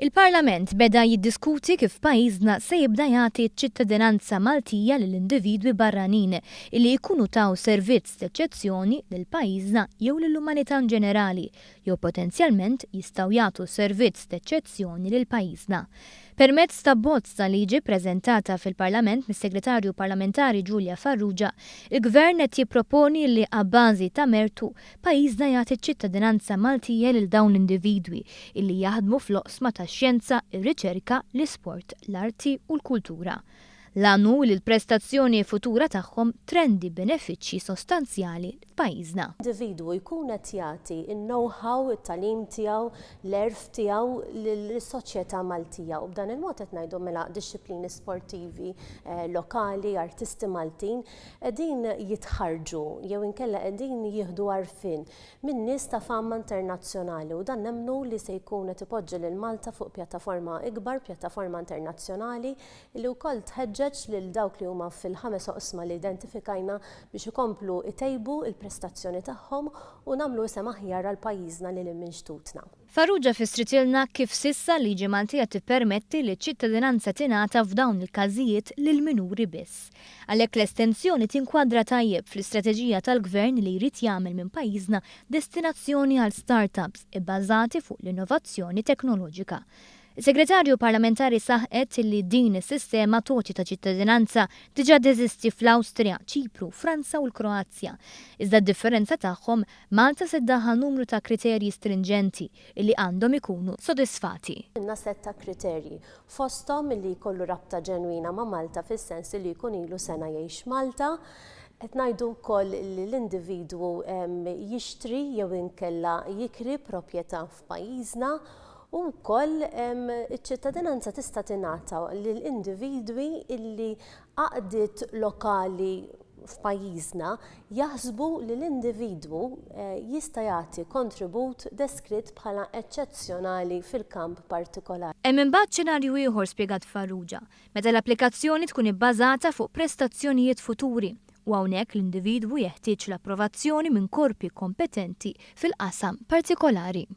Il-Parlament beda jiddiskuti kif pajjiżna se jibda jagħti ċ-ċittadinanza Maltija lil individwi barranin illi jkunu taw servizz t'eċċezzjoni lil pajjiżna jew lill-umanità inġenerali jew potenzjalment jistgħu jagħtu servizz t'eċċezzjoni lil pajjiżna. Permezz ta' abbozz ta' liġi ppreżentata fil-Parlament mis-Segretarju Parlamentari Julia Farrugia, il-Gvern qed jipproponi li abbażi ta' mertu, pajjiżna jagħti ċ-ċittadinanza Maltija lil dawn l-individwi illi jaħdmu fl-oqsma tax-xjenza, ir-riċerka, l-isport, l-arti u l-kultura. L-għan hu li l-prestazzjoni futura tagħhom trendi benefiċċji sostanzjali f'pajjiżna. Individwu jkun qed jagħti n-know-how, it-tagħlim tiegħu, l-għerf tiegħu lis-soċjetà Maltija u b'dan il-mod qed ngħidu mela dixxiplini sportivi lokali, artisti Maltin qegħdin jitħarrġu jew inkella qegħdin jieħdu għarfien minn nies ta' fama internazzjonali u dan nemmnu li se jkun qed ipoġġi lil Malta fuq pjattaforma ikbar, pjattaforma internazzjonali li wkoll tħeġġeġ lil dawk li huma fil-ħames oqsma li identifikajna biex ikomplu jtejbu l-prestazzjoni tagħhom u nagħmlu isem aħjar għal pajjiżna lil hinn minn xtutna. Farrugia fissritilna kif s'issa l-liġi Maltija tippermetti li ċ-ċittadinanza tingħata f'dawn il-każijiet lil minuri biss. Għalhekk l-estensjoni tinkwadra tajjeb fl-istrateġija tal-Gvern li jrid jagħmel minn pajjiżna destinazzjoni għal start-ups ibbażati fuq l-innovazzjoni teknoloġika. Is-Segretarju Parlamentari saħqet li din is-sistema t'għotja ta' ċittadinanza diġà teżisti fl-Awstrija, Ċipru, Franza u l-Kroazja. Iżda d-differenza tagħhom, Malta se ddaħħal numru ta' kriterji strinġenti li għandhom ikunu sodisfati. Għandna sett ta' kriterji, fosthom li jkollu rabta ġenwina ma' Malta fis-sens li jkun ilu sena jgħix Malta. Qed ngħidu wkoll li l-individwu jixtri jew inkella jikri proprjetà f'pajjiżna u wkoll iċ-ċittadinanza tista' tingħata lil individwi illi għaqdiet lokali f'pajjiżna jaħsbu li l-individwu jista' jagħti kontribut deskritt bħala eċċezzjonali fil-kamp partikolari. Hemm imbagħad xenarju ieħor spjegat Farrugia, meta l-applikazzjoni tkun ibbażata fuq prestazzjonijiet futuri u hawnhekk l-individwu jeħtieġ l-approvazzjoni minn korpi kompetenti fil-qasam partikolari.